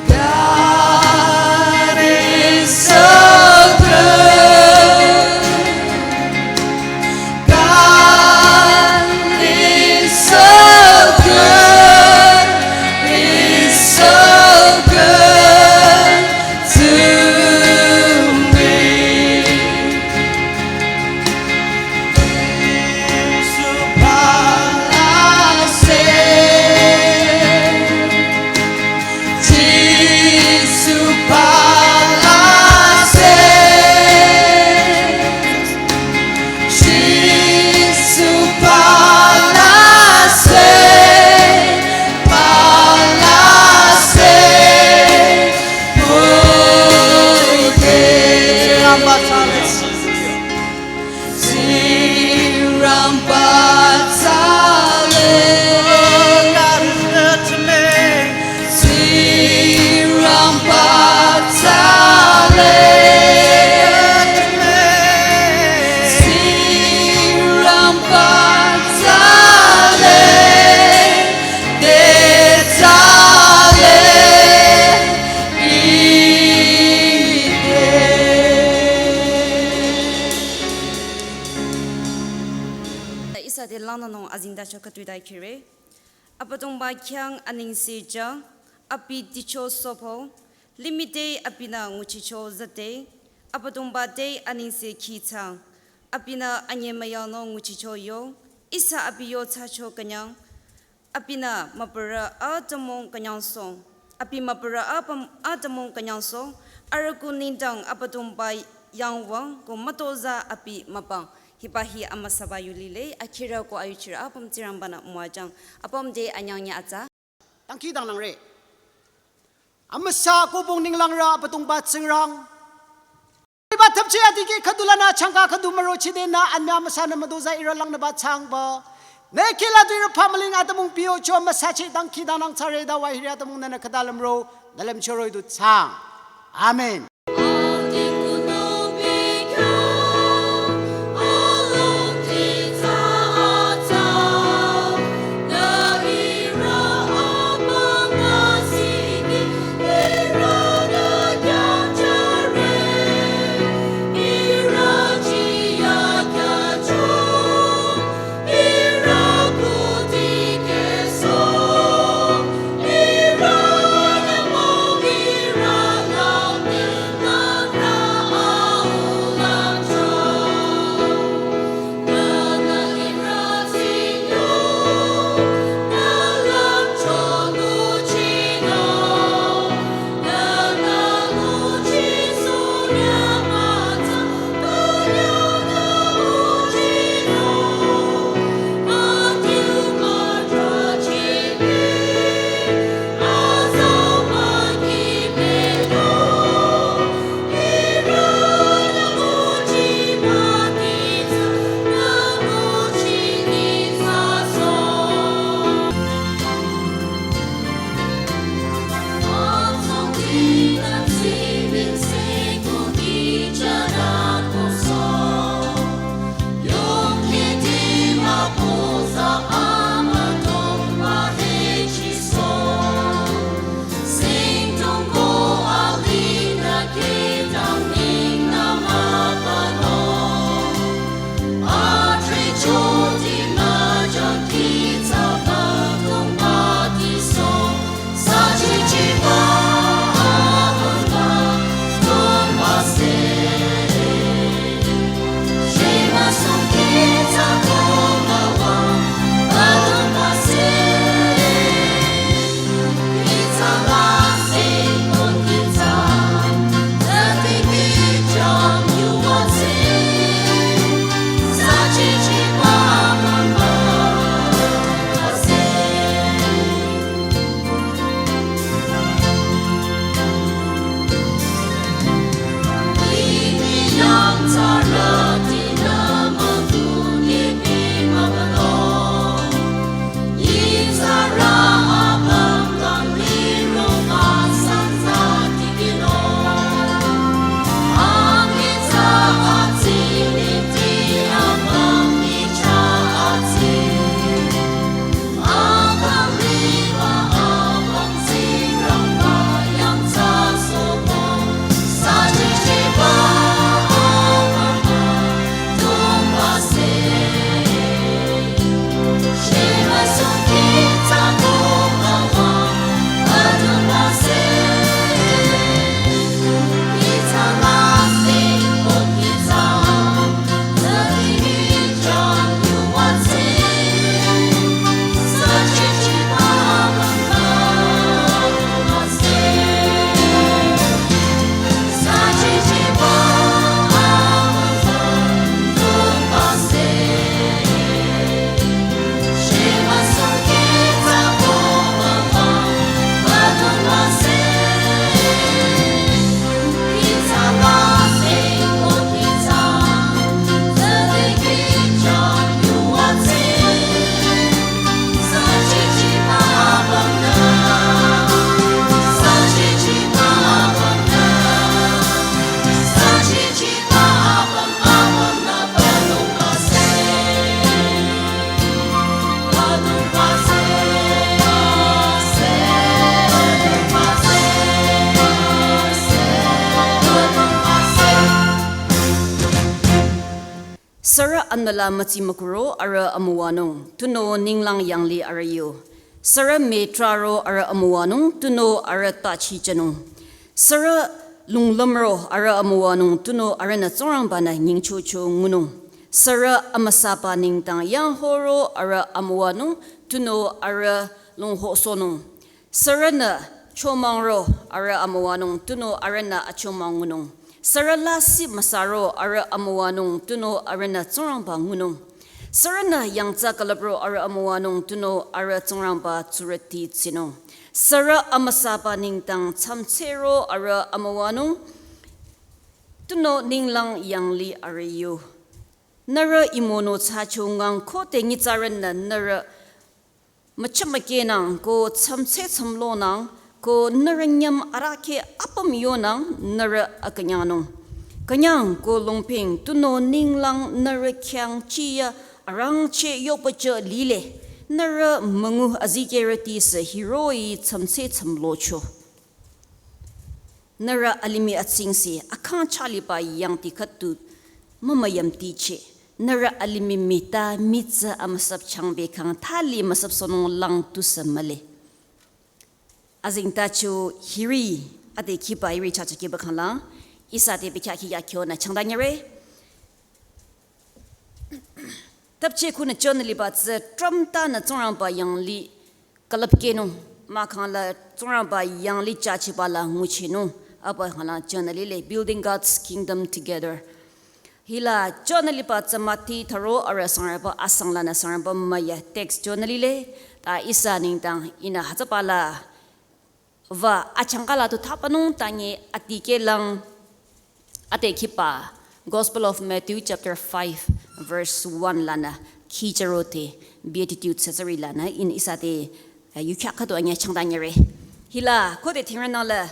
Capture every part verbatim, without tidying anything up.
God is so good. God is so good. He's so good to me. Ihsa te langnünung azengtacho khüdu ta khire. Abüdongba khyang anengse jüng, abi ticho sopo, limih te abinü nguchicho züde, Abüdongba te anengse khitsang, abinü anyemüyangnung nguchicho yo, ihsa abi yo thsacho künyang, abinü mübürü atümung künyangsoh. Abi mübürü apüm atümung künyangsoh. Arüh ku nengdang Abüdongba yangwüng ko mütozah abi mübüng. Hiba hi amüsaba yu lile, akhirü ko ayuchirü apüm Tsingrangba-nü müwajüng. Apüm te anyang nyi atsa. Dangkhidangnangre. Amüsa kobong ninglangrü Abüdongba Tsingrang. Iba thapchi adikeh khüdu lanü changka khüdu mürochidenü anmya amüsanü mütozah ihrü langnüba thsangba. Nü kihla du ihrü phamüling atümung piyocho amüsachi dangkhidangnang thsare. Dawa hiri atümung nünü khüta lümro, nü lümchoro idu thsang. Amen. Sürü anbüla mütsi mükuro arüh amüwanung, tunüo ninglang yangli arüh yo. Sürü metraro arüh amüwanung, tunüo arüh tachichanung. Sürü lunglümro arüh amüwanung, tunüo arühnü Tsingrangba-nü nyingchocho ngunung. Sürü amüsaba nengdang yanghoro arüh amüwanung, tunüo arüh lunghosohnung. Sürünü chomangro arüh amüwanung, tunüo arühnü achomang ngunung. Sürü lasih müsaro arüh amüwanung, tunüo arühnü Tsingrangba ngunung. Sürünü yangtsa külüpro arüh amüwanung, tunüo arüh Tsingrangba tsurüti tsinung. Sürü amüsaba nengdang tsamtsero arüh amüwanung, tunüo ninglang yangli arüh yo. Nührü imono thsacho ngang khode nyitsarünü nührü müchümükehnang ko tsamtse tsamlonang ko nührü nyüm arahkheh apüm yonang nührü akünyangnung. Künyang ko longping tunüo ninglang nührü khyang chiya arangcheh yohpücho lile. Nührü müngu azikehrüti sü hiroh-i tsamtse tsamlocho. Nührü alimih atsingse akhang chaliba yangti khüdu mümüyamticheh. Nührü alimih mita mitsü amüsap changbe khang thali müsapsohnung lang tusü mühle. Azengtacho hiri, ade khiba hiri chacho khiba khanglang, ihsa te bekhyah khi yakyonü changdanyere. Tapche khunü chonü liba tsü trümtanü Tsingrangba yangli külüpkehnung, mahkhang la Tsingrangba yangli chachiba la nguchinung, apa khangla chonü lile, Building God's Kingdom Together. Hila chonü liba tsü Mati tharo arüh sangrüba asang lanü sangrüba müya text chonü lile, ta ihsa nengdang ihnü hütsüba la wü achangka la tu thapanung tange atikehlang ade khiba Gospel of Matthew chapter five verse one lanü khicharo te Beatitudes süsüri lanü ihnü ihsa te, eh, yukhyah khüdu anyüh changdanyere. Hila khode thingrünang la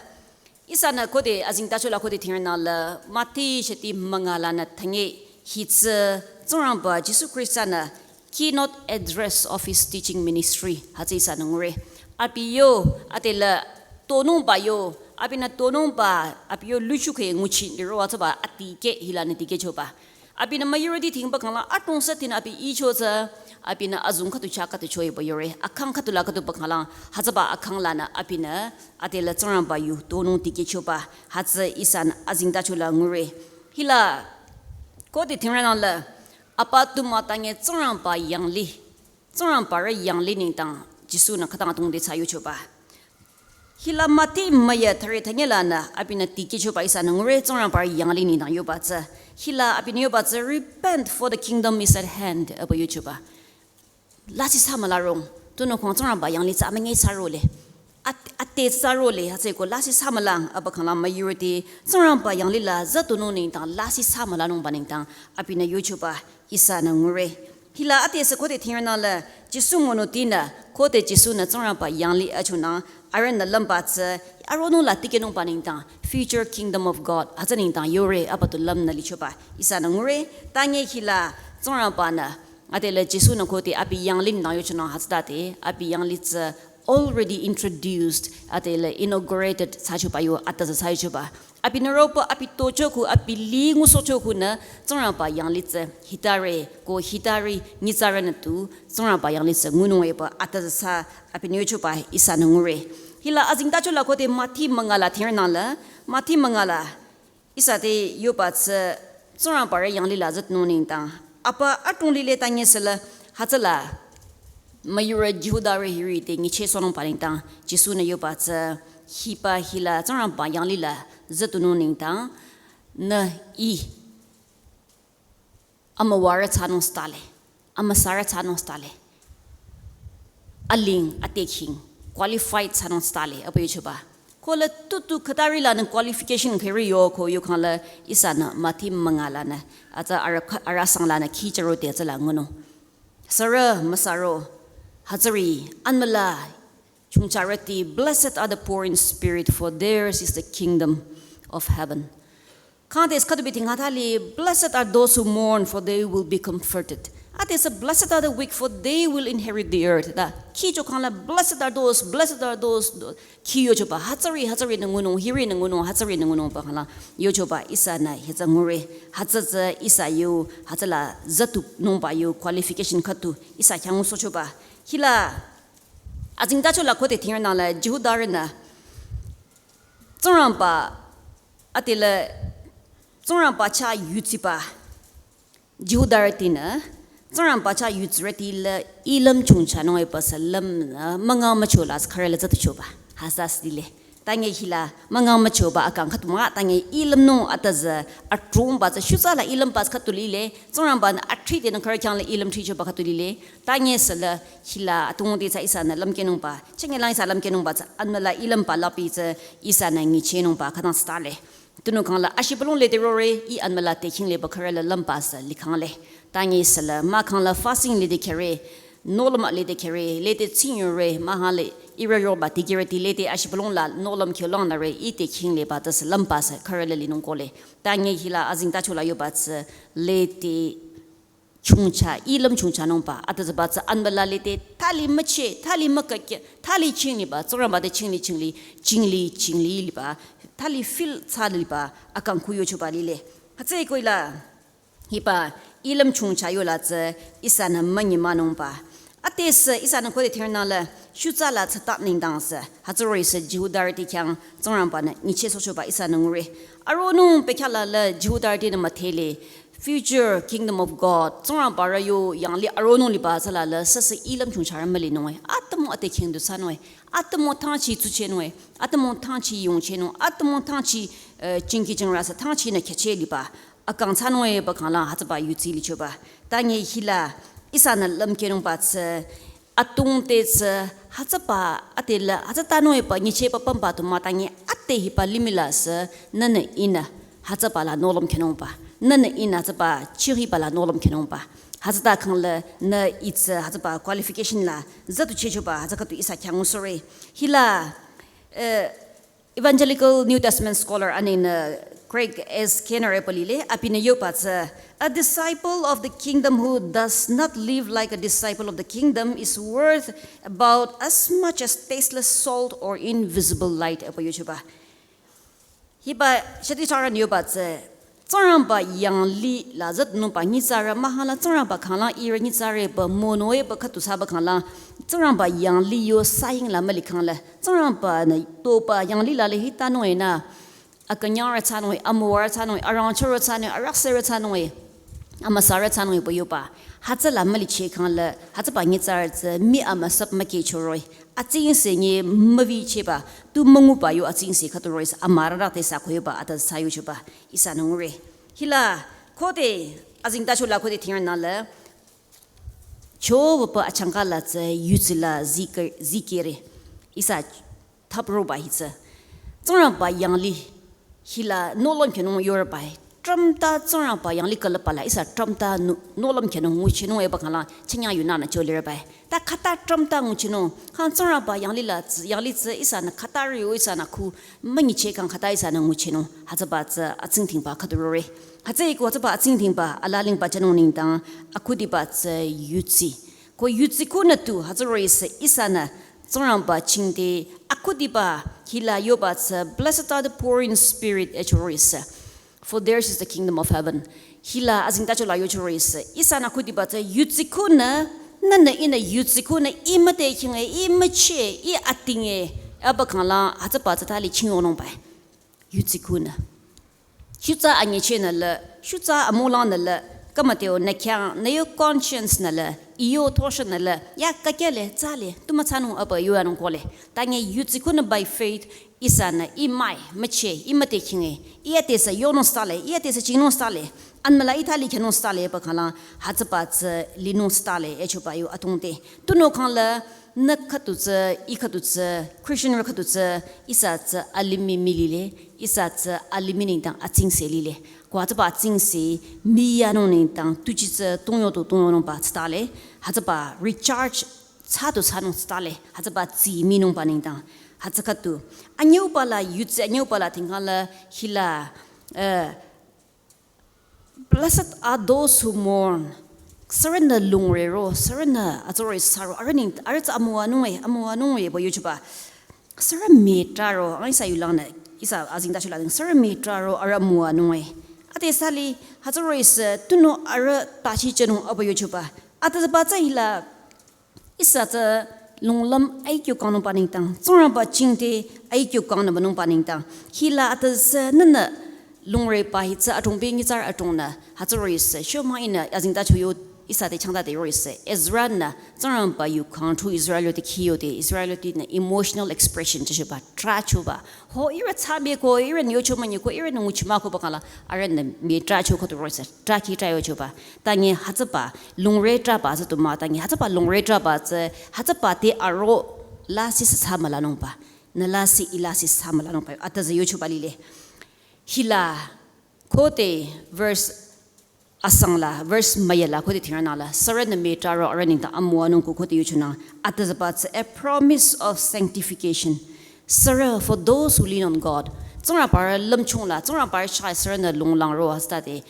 ihsanü khode azengtacho la khode thingrünang la Mati shiti münga lanü tange hitsü Tsingrangba Jisu Khrista-nü keynote address of his teaching ministry hütsü ihsanü ngure. Abi yo, ade la tonungba yo, abinü tonungba, abi yo luchukhe nguchi liro hütsüba atikeh hilanü tikehchoba. Abinü müyurüti thingba khanglang atongsa tinü abi icho tsü, abinü azong khüdu cha khüdu choiba yore, akhang khüdu la khüdu ba khanglang, hütsüba akhang lanü abinü, ade la Tsingrangba yu tonung tikehchoba, hütsü ihsanü azengtacho la ngure. Hila, khode thingrünang la, apa tu mütange Tsingrangba yangli, Tsingrangba rü yangli nengdang Jisu-nü khütang atongde thsa yochoba. Hila Mati müya thüre thünye lanü abinü tikehchoba ihsanü ngure Tsingrangba rü yangli nengdang yoba tsü. Hila abinü yoba tsü repent for the kingdom is at hand apa yochoba. Lasih thsamülarong, tunüo khang Tsingrangba yangli tsü amünyi thsarole. At-, ate thsarole, hütsüeko lasih thsamülang, apa khanglang müyurüti, Tsingrangba yangli la züdunung nengdang, lasih thsamülanungba nengdang, abinü yochoba, ihsanü ngure. Hila ade sü khode thingrünang la, Jisu monotinü, khode Jisu-nü Tsingrangba yangli achonang, arühnü lümba tsü, aronung la tikehnungba nengdang, future kingdom of God, hütsü nengdang yore, apa tu lümnü lichoba, ihsanü ngure, tange hila, Tsingrangba-nü, ade la Jisu-nü khode abi yangli nengdang yochonang hütsütade, abi yangli tsü already introduced, ade la inaugurated thsachoba yo atazü thsachoba. Abinü roba abi tocho khu, abi li ngusohcho khunü, Tsingrangba yangli tsü hitare, ko hitari nyitsarünü tu, Tsingrangba yangli tsü ngunung eba atazü thsa, abinü yochoba ihsanü ngure. Hila azengtacho la khode Mati münga la thingrünang la, Mati münga la, ihsa te yoba tsü Tsingrangba rü yangli la züdunung nengdang. Apa atong lile tange süla hütsüla müyurü Jihudarü hiri te nyichehsohnungba nengdang Jisu-nü yoba tsü hiba hila Tsingrangba yangli la züdunung nengdang nü ih amüwarü thsanung stale, amüsarü thsanung stale. Aling atekhing qualified thsanung stale, apa yochoba. Ko la tutu khütari lanü qualification kheri yo ko yokhang la ihsanü Mati münga lanü, atsa arü kha-, arü sang lanü khicharo te tsüla ngunung. Sürü müsaro, hütsüri, anmüla, chungcharüti, "Blessed are the poor in spirit, for theirs is the kingdom of heaven." Khangdes khüdu bithing hütali, "Blessed are those who mourn, for they will be comforted." Ade sü, "Blessed are the weak, for they will inherit the earth." Ta, khicho khangla, "Blessed are those, blessed are those." Khi yochoba, "Hütsüri, hütsüri nü ngunung, hiri nü ngunung, hütsüri nü ngunung" pü khangla yochoba ihsanü hütsü ngure. Hütsü tsü ihsa yo, hütsüla zütunungba yo qualification khüdu ihsa khyang ngusohchoba. Hila, azengtacho la khode thingre nangla Jihudarünü Tsingrangba, adela Tsingrangba chah yutsiba Jihudarütinü Tsingrangba chah yutsirüti la ilüm chongchanung epü sü lümnü münga müchola sü khürü la zütuchoba. Hütsü sü lile. Tange hila münga müchoba akang khüdu mah, tange ilümnung ata tsü adrongba tsü shutsa la ilümba tsü khüdu lile. Tsingrangbanü athri tenü khürü khyang la ilüm thrichoba khüdu lile. Tange süla hila atungte tsü ihsanü lümkehnungba, chengelang ihsa lümkehnungba tsü anmüla ilümba lapi tsü ihsanü nyichehnungba khütang sü tale. Tunüo khangla ashibülung lede rore, ih anmüla te khingleba khürü la lümba sü likhangle. Tange süla mahkhang la fasting lede khere, nohlüm lede khere, lede tsinyure, mahkhang la ihrü yoba dikehrüti lede ashibülung la nohlüm khyülangnüre, ih te khingleba ta sü lümba sü khürü la linung kohle. Tange hila azengtacho la yoba tsü lede chongcha, ilüm chongchanungba, ata tsüba tsü anbala lede, thali müche, thali mükakya, thali chingliba, Tsingrangba te chingli chingli, chingli chingli liba, thali feel thsa liba, akang khu yochoba lile. Hütsüeko hila, hiba, ilüm chongcha yola tsü, ihsanü münyimanungba. Ade sü, ihsanü khode thingre nangla, shutsa la tsüta nengdang sü, hütsü roh-i sü Jihudarüti khyang Tsingrangbanü nyichehsohchoba ihsanü ngure. Aronung pekhyah la la Jihudarütinü müdhele, future kingdom of God, Tsingrangba rü yo yanglih aronung liba tsüla la süsü ilüm chongcharü mülinung-e. Atümung ade khingdu thsanung-e. Atümung thangchi tsuchehnung-e. Atümung thangchi yongchehnung. Atümung thangchi, eh, jingki jingrü sü thangchinü khyücheh liba. Akang thsanung-e pü khangla hütsüba yutsi lichoba. Tange hila ihsanü lümkehnungba tsü atungte tsü hütsüba adela hütsütanung epü nyichehba pümba tu mah, tange ade hiba limih la sü nühnü ihnü hütsüba la nohlüm khyünungba. Nühnü ihnü hütsüba chiriba la nohlüm khyünungba. Hütsüta khangla nü ih tsü hütsüba qualification la zütuchehchoba hütsü khüdu ihsa khyang ngusohre. Hila, eh, Evangelical New Testament scholar anengnü Craig S. Keener epü lile, abinü yoba tsü, "A disciple of the kingdom who does not live like a disciple of the kingdom is worth about as much as tasteless salt or invisible light," epü yochoba. Hiba shati charan yoba tsü, Tsingrangba yanglih la zütunungba nyitsarü mahkhang la Tsingrangba khanglang ihrü nyitsarü pü mono-e pü khüdu thsaba khanglang, Tsingrangba yanglih yo saying la mülikhang la, Tsingrangbanü toba yanglih la le hitanung-e nü, akünyangrü thsanung-e, amüwarü thsanung-e, arangchorü thsanung-e, araksarü thsanung-e, amüsarü thsanung-e pü yoba. Hütsüla mülicheh khangla, hütsüba nyitsarü tsü mii amüsap mükehcho roh-i. Atsingse nyi müvichehba, tu münguba yo atsingse khüdu roh-i sü amürarü te sü ko yoba ata thsa yochoba, ihsanü ngure. Hila, khode, azengtacho la khode thingre nangla, choba pü achangka la tsü yutsi la zike-, zikehre. Ihsa thapruba hi tsü. Tsingrangba yanglih hila nohlüm khyünung yorüba-e. Trümta Tsingrangba yanglih külüpba la ihsa trümta nu-, nohlüm khyünung nguchehnung epü khangla chenya yunanü cholirüba-e. Ta khüta trümta nguchehnung. Khang Tsingrangba yanglih la tsü, yanglih tsü ihsanü khüta riu ihsanü khu münyicheh khang khüta ihsanü nguchehnung. Hütsüba tsü atsingdhingba khüdu rore. Hütsüeko hütsüba atsingdhingba alalingba jünung nengdang akhudiba tsü yutsi. Ko yutsi khunü tu hütsü roh-i sü ihsanü Tsingrangba chingde akhudiba hila yoba tsü, "Blessed are the poor in spirit," echo roh-i sü, "for theirs is the kingdom of heaven." Hila azengtacho la yocho roh-i sü ihsanü akhudiba tsü yutsi khunü, nühnü ihnü yutsi khunü, ih müte khinge, ih müche, ih atinge, epü khangla hütsüba tsü thali chingyonungba-e. Yutsi khunü. Shutsa anyichehnü la, shutsa amülangnü la, khamateo nü khyang, nü yo conscience nü la, iyo thoshanü la, ya kakya le, tsa le, tu müthsanung epü yoyanung kohle. Tange yutsi khunü by faith, ihsanü, ih mii, müche, ih müte khinge, ih ade sü yonung thsale, ih ade sü chingnung thsale, anmüla ih thali khyünung thsale pü khangla, hütsüba tsü linung thsale, echoba yo atungte. Tunüo khangla, nü khüdu tsü, ih khüdu tsü, Christianrü khüdu tsü, ihsa tsü alimih mii lile, ihsa tsü alimih nengdang atsingse lile. Ko hütsüba atsingse mii yanung nengdang tuji tsü tongyo tu tongyonungba thsale, hütsüba recharge thsa tu thsanung thsale, hütsüba tsi miinungba nengdang, hütsü khüdu. Anyüuba la, yutsi anyüuba la thingkhang la, hila, eh, "Blessed are those who mourn, Sürünü lungre ro, sürünü atsore saro, arüh ning, arüh tsü amüwa nunge, amüwa nunge pü yuchoba. Sürü metra ro, ang ihsa yulangnü, ihsa azengtacho la ning, sürü metra ro, arüh amüwa nunge. Ade sali, hütsüroh-i sü, tunüo arüh tashi chenung apü yuchoba. Ade züba tsü hila, ihsa tsü lunglüm aikyo kangnungba nengdang, Tsingrangba jingte aikyo kangnungba nengdang. Hila ade sü nünü lungre pü hi tsü adrongbi nyitsarü adrongnü, hütsüroh-i sü, shomang ihnü, azengtacho yo, ihsa te changta te roh-i sü, Ezra-nü, Tsingrangba yu kangtu Israelrüti khyüde, Israelrütinü emotional expression cheshiba, trachoba. Ho ihrü tsabeko, ihrünü yucho münyiko, ihrünü nguchi mükoba khala, arühnü mii tracho khüdu roh-i sü, traki trayochoba. Tangi hütsüba, lungre traba tsü tu mah, tangi hütsüba lungre traba tsü, hütsüba te aro lasih sü sü mülanungba. Nü lasih, ih lasih sü mülanungba. Ade zü yuchoba lile. Hila, khode verse asang la, verse müya la, khode thingrünang la, sürünü metra ro arüh nengdang amüwa nung ko khode yuchonang, ade züba tsü a promise of sanctification. Sürü, for those who lean on God. Tsingrangba rü lümchung la, Tsingrangba rü chah sürünü lunglang ro hütsütade.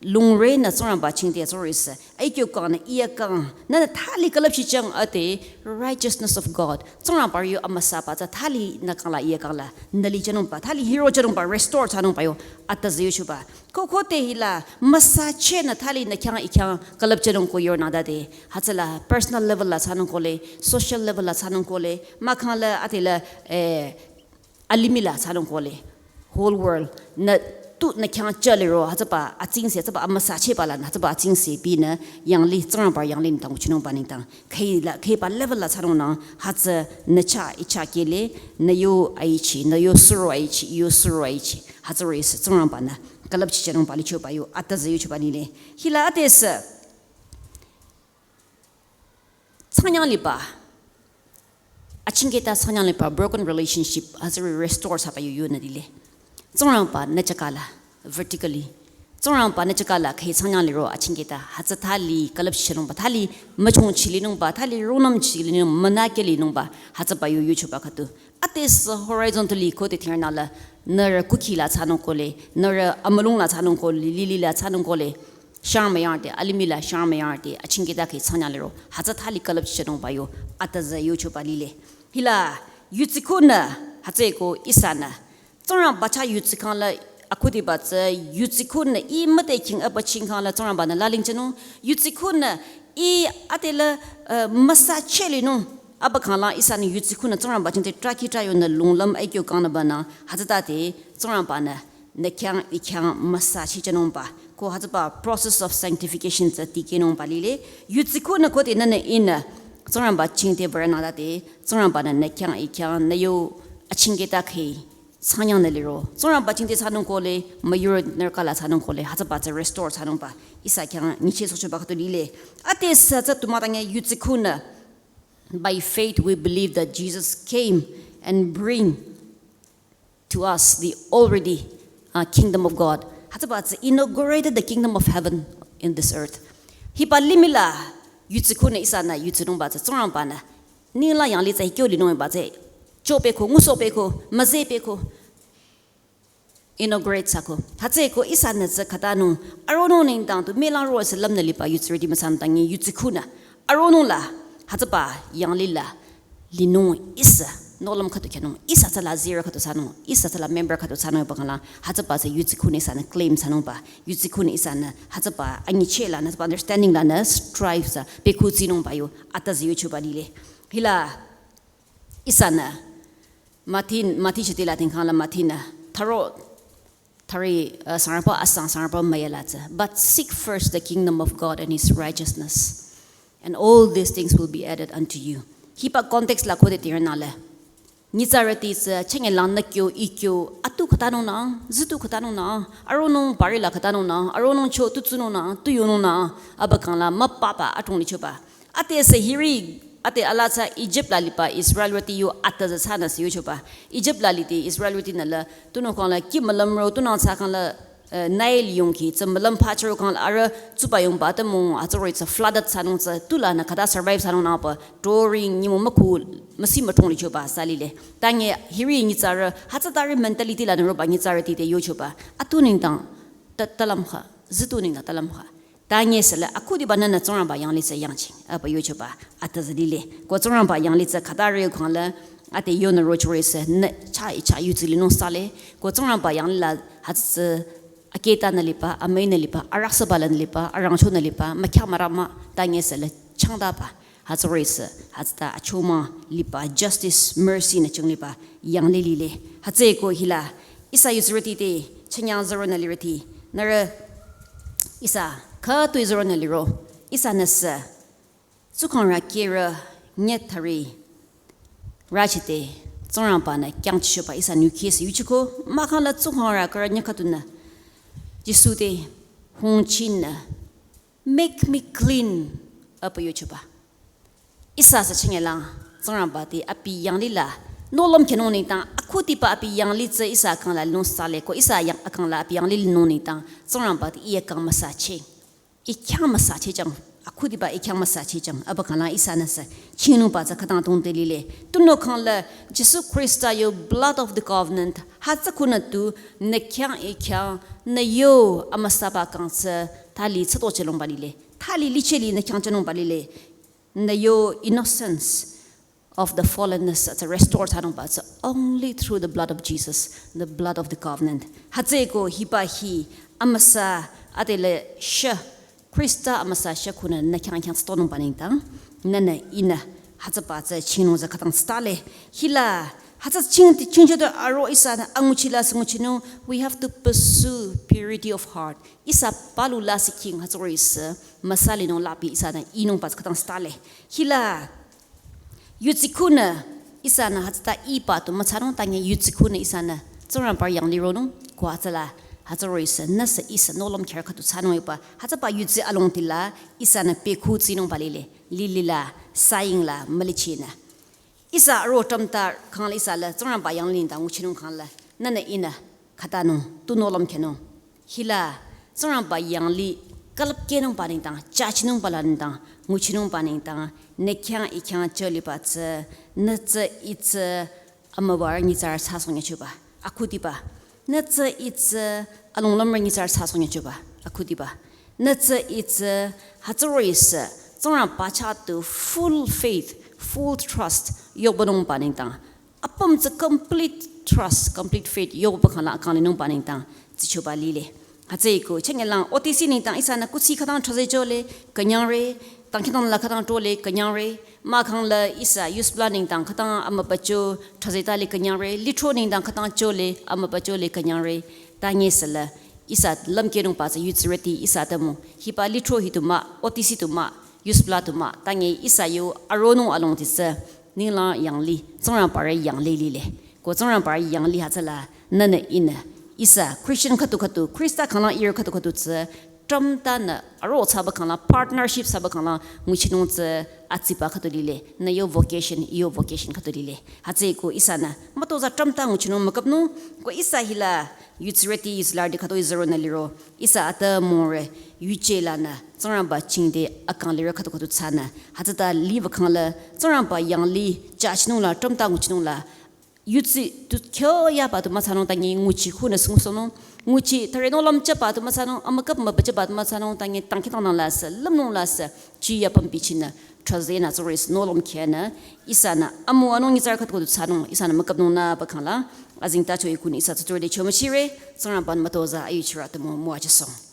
Lungrenü Tsingrangba jingte atsore sü. Aikyo kangnü iya kang. Nünü thali külüpchichang ade righteousness of God. Tsingrangba rü yo amüsaba tsü thalinü kangla iya kangla. Nü li chenungba, thali hiro chenungba, restore thsanungba yo. Ade zü yuchoba. Ko khode hila, müsachehnü thalinü khyang ih khyang külüpchehnung ko yonadade. Hütsüla personal level la thsanung kohle, social level la thsanung kohle, mahkhang la ade la, eh, alimih la thsanung kohle. Whole world nü tu nü khyang chaliro, hütsüba atsingse, hütsüba amüsachehba lanü, hütsüba atsingse binü, yanglih, Tsingrangba rü yanglih nengdang nguchinungba nengdang. Khüila, khüiba level la thsanungnang, hütsü nü chah, ih chah kehle, nü yo aichi, nü yo suro aichi, ih yo suro aichi. Hütsüroh-i sü Tsingrangba-nü külüpchichenungba lichoba yo, ade zü yuchoba lile. Hila ade sü, tsanyang liba, achingketa tsanyang liba, broken relationship, hütsüri restore thsaba yo yonü lile. Tsingrangba-nü chakala, vertically. Tsingrangba-nü chakala, khüi tsanyang liro achingketa, hütsü thali külüpchichenungba, thali müchungchi linungba, thali rungnümchi linung, münake linungba, hütsüba yo yuchoba khüdu. Ade sü horizontally khode thingrünang la, nührü kukhi la thsanung kohle, nührü amülung la thsanung kohle, lili la thsanung kohle, shang müyangde, alimih la shang müyangde, achingketa khüi tsanyang liro, hütsü thali külüpchichenungba yo, ade zü yuchoba lile. Hila, yudsi khunü, hütsüeko ihsanü. Tsingrangba chah yudsi khang la, akhudiba tsü, yudsi khunü, ih müdhekhing apü chingkhang la, Tsingrangba-nü lalingchenung, yudsi khunü, ih ade la, eh, müsacheh linung, apü khanglang ihsanü yudsi khunü Tsingrangba jingte traki trayonü lunglüm aikyo kangnungba nang, hütsütade Tsingrangba-nü, nü khyang ih khyang müsachehchenungba. Ko hütsüba process of sanctification tsü tikehnungba lile. Yudsi khunü khode nünü ihnü, Tsingrangba jingte bürünadade, Tsingrangba-nü nü khyang ih khyang nü yo achingketa khüi tsanyangnü liro. Tsingrangba jingte thsanung kohle, müyurü nührü kala thsanung kohle, hütsüba tsü restore thsanungba. Ihsa khyang nyichehsohchoba khüdu lile. Ade sü tsü tu mah tangi yudsi khunü. By faith, we believe that Jesus came and bring to us the already, uh, kingdom of God. Hütsüba tsü inaugurated the kingdom of heaven in this earth. Hiba limih la yudsi khunü ihsanü yudsinungba tsü Tsingrangba-nü. Ninglang yanglih tsü hi kyo linungba tsü. Chopeko, ngusohpeko, müzehpeko. Inaugurate thsako. Hütsüeko ihsanü tsü khatanung, aronung nengdang tu mülang ro sü lümnü liba yudsirüti müsang tangi yudsi khunü. Aronung la, hütsüba yanglih la, linung ihsa, nohlüm khüdu khyünung, ihsa tsüla zirü khüdu thsanung, ihsa tsüla member khüdu thsanung pü khanglang, hütsüba tsü yudsi khunü ihsanü claim thsanungba, yudsi khunü ihsanü, hütsüba anyicheh lanü, hütsüba understanding lanü, strive thsa, pekhu tsinungba yo, ade zü yuchoba lile. Hila, ihsanü, Mathi, Mathi shitila tingkhang la Mathi-nü, tharo, thari, uh, sangrangba asang sangrangba müya la tsü. But seek first the kingdom of God and his righteousness, and all these things will be added unto you. Hiba context la khode thingrünang le. Nyitsarüti tsü, chenge lang nü kyo, ih kyo, atu khatanungnang, zitu khatanungnang, aronung bari la khatanungnang, aronung cho tu tsunungnang, tu yonungnang, apü khangla müpapa adrong lichoba. Ade sü hiri, ade ala tsü Egypt la liba Israelrüti yo ade tsü thsanü sü yuchoba. Egypt la lide Israelrütinü la, tunüo khangla kih mülümro, tunang tsü khangla, eh, Nile yongki, tsü mülüm pacharo khangla arüh tsuba yongba te mung, hütsüroh-i tsü flooded thsanung tsü, tulanü khata survive thsanungnang pü, touring, nyümong mükhu, müsi müdrong lichoba, sü lile. Tangi hiri nyitsarü, hütsütari mentality lanü roba nyitsarüti te yuchoba. Atu nengdang, ta, talüm kha, zitu nengdang talüm kha. Tanye sele akhudiba nünü Tsingrangba yanglih tsü yangching. Apa yochoba atazadile. Ko Tsingrangba yanglih tsü khüta rü khangla ate yonü rochore sü nü cha icha yutsili nung sale. Ko Tsingrangba yanglih la hütsü aketa nü liba, amei nü liba, araksaba la nü liba, arangcho nü liba, makya marama tanye sele changdaba. Hütsüre sü, hütsüta achomang liba, justice, mercy nü chang liba, yanglih lile. Hütsüeko hila, ihsa yutsirüti te, chenyang zero nü lirüti, nührü ihsa, khütoi zero nü liro, ihsa nü sü, tsukhangrü kerü, nyethari, rachite, Tsingrangba nü kyangchishoba ihsa nü kesi yuchiko, mahkhang la tsukhangrü kerü nyakhatunü, Jisu te, hongchinü, make me clean, apa yochoba. Ihsa sü chingelang, Tsingrangba te abi yanglih la, nohlüm khenung nengdang, akhudiba abi yanglih tsü ihsa akang la nung sale, ko ihsa yang akang la abi yanglih nung nengdang, Tsingrangba te iya kang müsache. Ikyang müsache jang, akhudiba ikyang müsache jang, aba kang la ihsa nü sü, chingnungba tsü khütang tongte lile. Tunüo khangla, Jisu Khrista yo blood of the covenant, hütsü khunü tu, nü khyang ikyang, nü yo, amüsaba kang tsü, thali tsüto chelongba lile. Thali licheli nü khyang chenungba lile. Nü yo innocence of the fallenness tsü restore thsanungba tsü only through the blood of Jesus, the blood of the covenant. Hütsüeko hiba hi amüsa adele she Khrista amüsa she khunü nü khyang khyang tsütonungba nengdang. Nünü ihnü hütsüba tsü chingnung tsü khütang tsütale. Hila hütsü ching, chingchoto aro ihsa nü anguchila sü nguchinung. We have to pursue purity of heart. Ihsa palu la siking hütsüre sü müsalinung lapi ihsa nü inungba tsü khütang tsütale. Hila yutsi khunü ihsa nü hütsüta iba tu mütsanung tanye yutsi khunü ihsa nü Tsingrangba yanglih ronung ko hütsüla hütsüre sü nü sü ihsa nohlüm kher khütu tsanung iba hütsüba yutsi alongtila ihsa nü pekhu tsinungba lile, lilila, saying la, mülichinü. Ihsa aro tramta khangla ihsa la Tsingrangba yanglih nengdang nguchinung khangla nünü ihnü khütanung, tu nohlüm khenung. Hila, Tsingrangba yanglih külüpkehnungba nengdang, chachinungba la nengdang, nguchinungba nengdang, nü khyang ikyang choliba tsü, nü tsü itsü, amübarü nyitsarü sasong yachoba, akhudiba. Nü tsü itsü, alonglümrü nyitsarü sasong yachoba, akhudiba. Nü tsü itsü, hütsüro isü, Tsingrangba chah tu full faith, full trust, yohbünungba nengdang. Apüm tsü complete trust, complete faith, yohbü khangla akang linungba nengdang, tsichoba lile. Hütsüeko, chengelang, O T C nengdang ihsa nü kuthsi khütang thraze chole, künyangre, tangkitang la khütang tole, künyangre, mahkhang la ihsa, yusbla nengdang khütang amübacho, thraze tale künyangre, litro nengdang khütang chole, amübacho le künyangre, tanye sela, ihsa lümkehnungba tsü yutsirüti, ihsa tamu, hiba litro hi tu mah, O T C tu mah, yusbla tu mah, tanye ihsa yo, aronung alongti tsü, ninglang yanglih, Tsingrangbarü yanglih lile. Ko Tsingrangbarü yanglih hütsüla, nünü ihnü. Ihsa, Christian khütu khütu, Khrista khangla ir khütu khütu tsü, tramta nü, aro thsaba khangla, partnership thsaba khangla, nguchinung tsü, atsiba khütu lile. Nü yo vocation, iyo vocation khütu lile. Hütsüeko ihsa nü, mütozah tramta nguchinung müküpnung, ko ihsa hila, yutsirüti, yutsilarüti khütu izero nü liro. Ihsa atümungre, yuje lanü, Tsingrangba chingde akang lirü khütu khütu thsanü. Hütsüta liva khangla, Tsingrangba yanglih, chachinung la, tramta nguchinung la. Yutsi tu kyo yaba tu mütsanung tanye nguchi khunü sungsohnung. Nguchi, thare nohlüm chaba tu mütsanung, amüküp mübü chaba tu mütsanung tanye tangkitang nang la sü, lümnung la sü, chi yapüm bichinü, thraze nü tsüris nohlüm khenü, ihsa nü, amu anung nyitsarü khütu khütu thsanung, ihsa nü müküpnung nü ba khangla, azingtacho ikuni ihsa tsütore de chomüchire, Tsingrangba nü mütozah ayuchirü tamu müwajüsohng.